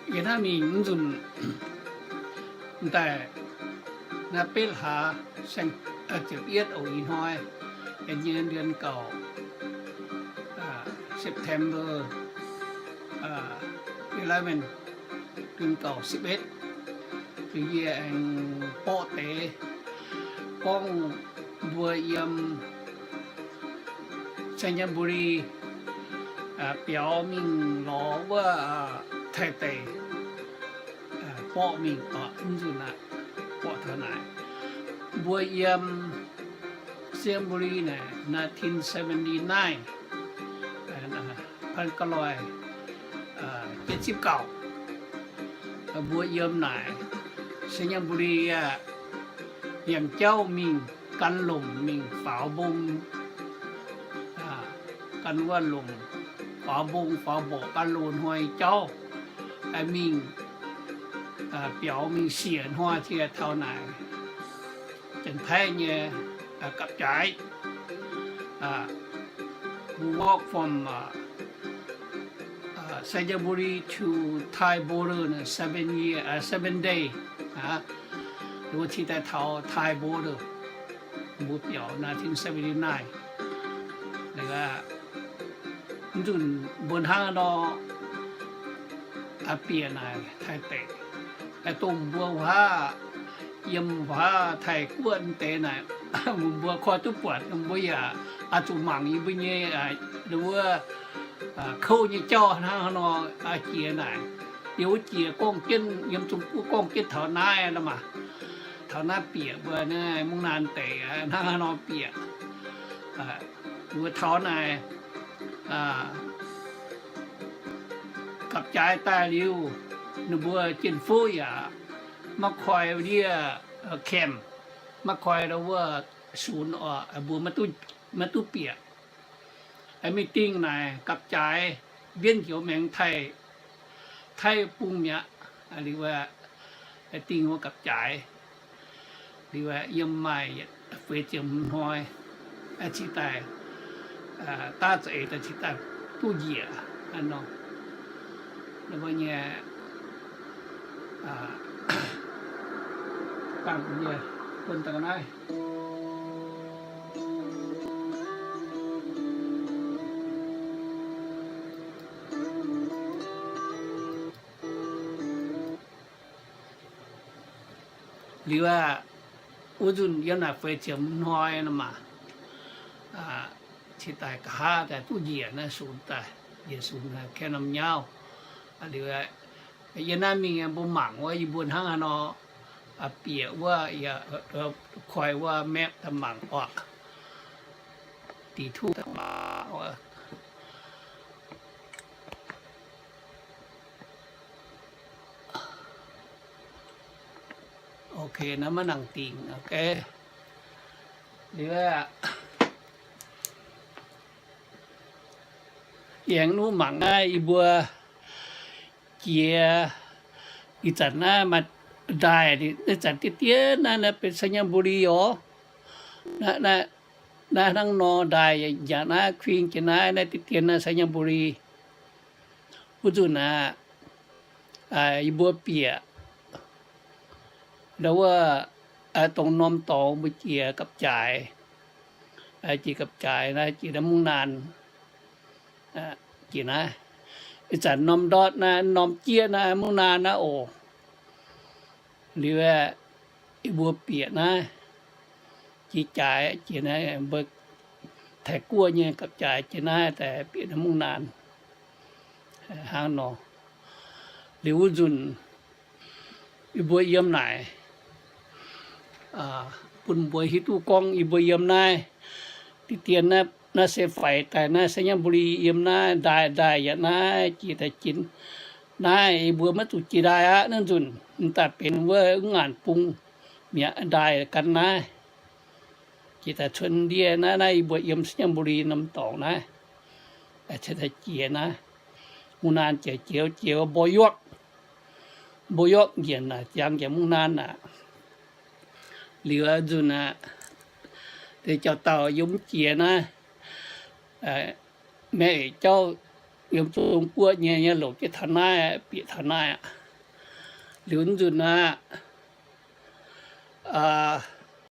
Yie naaiv mingh mv nzunc daaih naaiv betv hlaax, ziepc yietv oc, ih hnoi nyei เดือนเก้า, September eleven, เดือนเก้า สิบเอ็ด, yie aengx borqv deix gorngv mbuo yiem Sainyabuli biaux mingh lorz wuov Taiv-Deic, borqv mingh oc, mv nzunc aqv, borqv taux naaic. Mbuo yiem Sainyabuli naaic, nineteen seventy-nine, พันเก้าร้อยเจ็ดสิบเก้า, mbuo yiem naaic Sainyabuli aah, yangh jauv mingh gan lomc mingh faaux mbong, gan wuov lomc faaux mbong faaux mborqc gan loz-hnoi jauv, mingh biaux mingh siec hnoi cie taux naaic Janx-Taiv nyei gapv-jaaix, who walk from Sainyabuli to Thai border seven year, seven day, wuov cingx daaih taux Thai border. Mbuo biaux nineteen seventy-nine, mv nzunc mbuo hnangv nor bieqc naaic Taiv-Deic, dongh mbuo wuov yiem wuov Taiv-Guoqv deix naaic, mbuo koi duqv buatc, mbuo yaac oix zuqc mangc yie mbuo nyei wuov kouv nyei jauv hnangv haaix nor jiex naaic. Yie wuov jiex gorngv jienv yiem Zong-Guoqv gorngv jienv taux naaiv lorqc maah. Taux naaiv bieqc mbuo naaiv mungv naanc deix hnangv haaix nor bieqc. Mbuo taux naaic gapv-jaaix daaih liuz, ninh mbuo jien-fouv yaac maiv koi ndiev camp, maiv koi wuov sunx oc, mbuo maiv duqv bieqc. Mingh dingh naaic gapv-jaaix mbienv njoux maengx Taiv, Taiv bung mi'aqv. Liuz dingh wuov gapv-jaaix, liuz yiem maaih feix ziepc hmz hnoi, cingx daaih daav za'eix daaih cingx daaih duqv njiec nor. Mbuo nyei dangh yie bun dangh naaiv. Liuz aeqv, wuov nzunc yiem naaic feix ziepc hmz hnoi nor maah, cingx daaih nqa'haav daaih duqv njiec naaiv sunx daaih, njiec sunx kaeqv norm nyauv. Liuz, yie naaiv mingh mbuo mangc wuov yie mbuo hnangv haaix nor bieqc wuov, koi wuov map daaih mangc oc. Dih tuv daaih mangc. Ok, naaiv maiv nangc dingc. Ok, liuz aeqv, aengx nuqv mangc naaiv yie mbuo jiex ih zanc naaiv maaih ndaaih, ih zanc diqv dien naaiv, naaiv benx Sainyabuli oc. Naaiv hnangv nor ndaaih nyanc naaiv, kuing jiex naaiv, naaiv diqv dien naaiv Sainyabuli. Wuov nzunc aeqv, yie mbuo bieqc ndau wuov, dongh norm dorngx mbuo jiex gapv-jaaix, jiex gapv-jaaix naaiv, jiex naaiv mungv naanc, jiex naaiv. Ih zanc norm ndortv naaiv, norm jieqv naaiv, mungv naanc naaiv oc. Liuz aeqv, yie mbuo bieqc naaiv, jiex jaaix jiex naaiv, mbuo Taiv-Guoqv nyei gapv-jaaix jiex naaiv daaih bieqc naaiv mungv naanc hnangv nor. Liuz wuov nzunc yie mbuo yiem naaic, bun mbuo hiuv duqv gorngv yie mbuo yiem naaiv, diqv dien naaiv, naaiv se faix daaih naaiv Sainyabuli, yiem naaiv ndaaih, ndaaih yaac naaiv jiex daaih jiex naaiv. Yie mbuo maiv zuqc jiex ndaaih aqv. Naaiv nzunc m'daaih benx wuov mv ngaanc bung mi'aqv, ndaaih gan naaiv. Jiex daaih cuotv ndiev naaiv, naaiv yie mbuo yiem Sainyabuli norm dorngx naaiv, cingx daaih jiex naaiv. Mungv naanc jiex jiex jiex Mbo York, Mbo York njiec naaic ziangx jiex mungv naanc aqv. Liuz nzunc aqv, deix jauv-dauh yiem jiex naaiv, maeqv eix jauv yiem Zong-Guoqv nyei, nyei longc jienv taux naaiv, bieqc taux naaiv aqv. Liuz nzunc aqv,